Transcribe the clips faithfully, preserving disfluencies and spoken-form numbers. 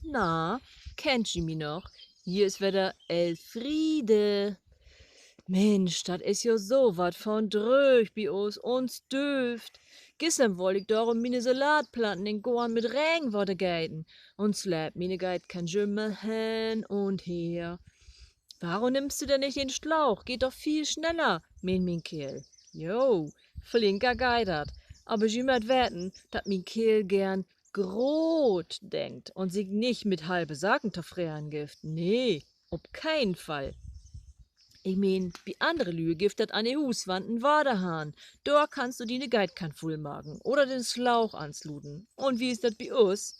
Na, kennt ji mi noch? Hier is wedder Elfriede. Minsch, dat is jo so wat von dröög bi us un stüft. Güstern wull ik dorüm miene Salatplanten in Goorn mit Regenwater geiten un sleep miene Geitkann jümmer hen un her. Warum nimmst du denn nich den Slauch? Geiht doch veel sneller, meen mien Keerl. Jo, flinker geiht dat. Aver ji mööt weten, dat mien Keerl geern groot denkt un sik nich mit halve Saken tofreden gifft. Nee, op keen Fall. Ik meen, bi annere Lüe gifft dat an de Huuswand en Waterhahn. Dor kannst du diene Geitkann vull maken oder den Slauch ansluten. Un wie is dat bi us?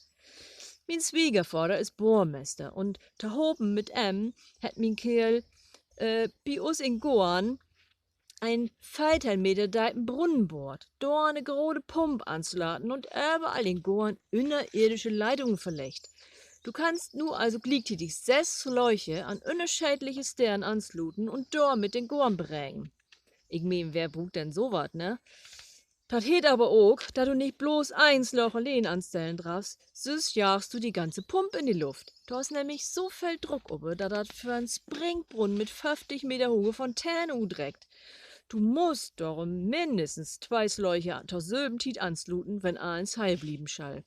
Mien Swiegervader is Bohrmester un tohopen mit em hett mien Keerl, äh, bi us in Goorn en veerteihn Meter depen Brunnen bohrt, dor 'ne grote Pump anslaten un överall in Goorn ünnerirdische Leitungen verleggt. Du kannst nu also gliektiedig söss Slöche an ünnerscheedliche Steden ansluten un dormit den Goorn beregen. Ik meen, wer bruukt denn so wat, ne? Dat heet aver ok, dat du nich blots een Slauch alleen anstellen draffst, süss jaagst du de ganze Pump in de Luft. Dor is nämlich so veel Druck op, dat dat för en Springbrunnen mit föfftig Meter hoge Fontäne utreckt. Du musst dorüm minnestens twee Slöche to sülven Tiet ansluten, wenn allens heil blieven schall.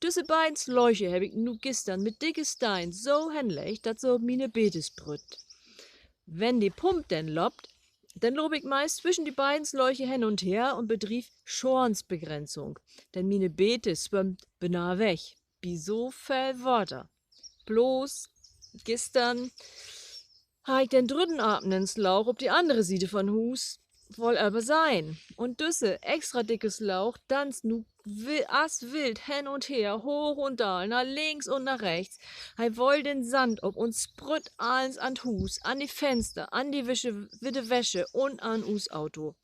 Düsse beiden Slöche heff ik nu güstern mit dicke Steen so henleggt, dat se op miene Beete sprütt. Wenn de Pump denn löppt, denn loop ik meist twischen de beiden Slöche hen un her un bedriev Schadensbegrenzung, denn miene Beete swömmt benah weg bi so veel Water. Blots güstern harr ik den drüdden apen Slauch op de annere Siede von Huus woll översehn. Un düsse extra dicke Slauch danzt nu wi-, as wild hen un her, hooch un daal, na links un na rechts. He wöllt den Sand op un sprütt allens an't Huus, an de Fenster, an de Wische-, witte Wäsche un an us Auto.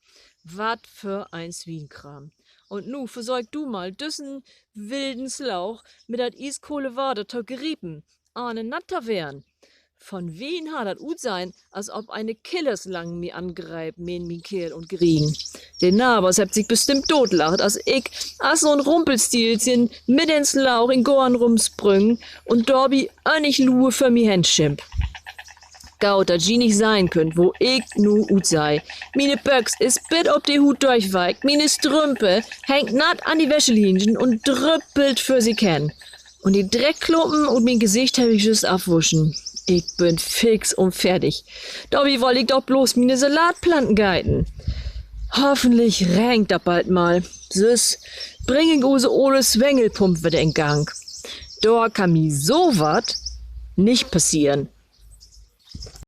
Wat för en Swienkraam. Un nu versöök du mal, düssen wilden Slauch mit dat ieskole Water to griepen, ahn natt to weern. Von wieden harr dat utsehn, as of ene Killerslang mi angreep, meen mien Keerl un grien. De Nabers hebbt sik bestimmt dootlacht, as ik, as so'n Rumpelstielchen, mit den Slauch in Goorn rumsprüng un dorbi önnig luut vör mi hen schimp. Goot, dat ji nich sehn köönt, wo ik nu utseh. Miene Böx is bit op de Huut dörchweekt, miene Strümpe hangt natt an de Wäschelienschen un drüppelt vör sik hen. Un de Dreckklumpen ut mien Gesicht heff ik jüst afwuschen. Ik bün fix un fertig. Dorbi wull ik doch blots miene Salatplanten geiten. Hoffentlich regent dat bald mal. Süss bring ik use ole Swengelpump wedder in Gang. Dor kann mi so wat nich passeren.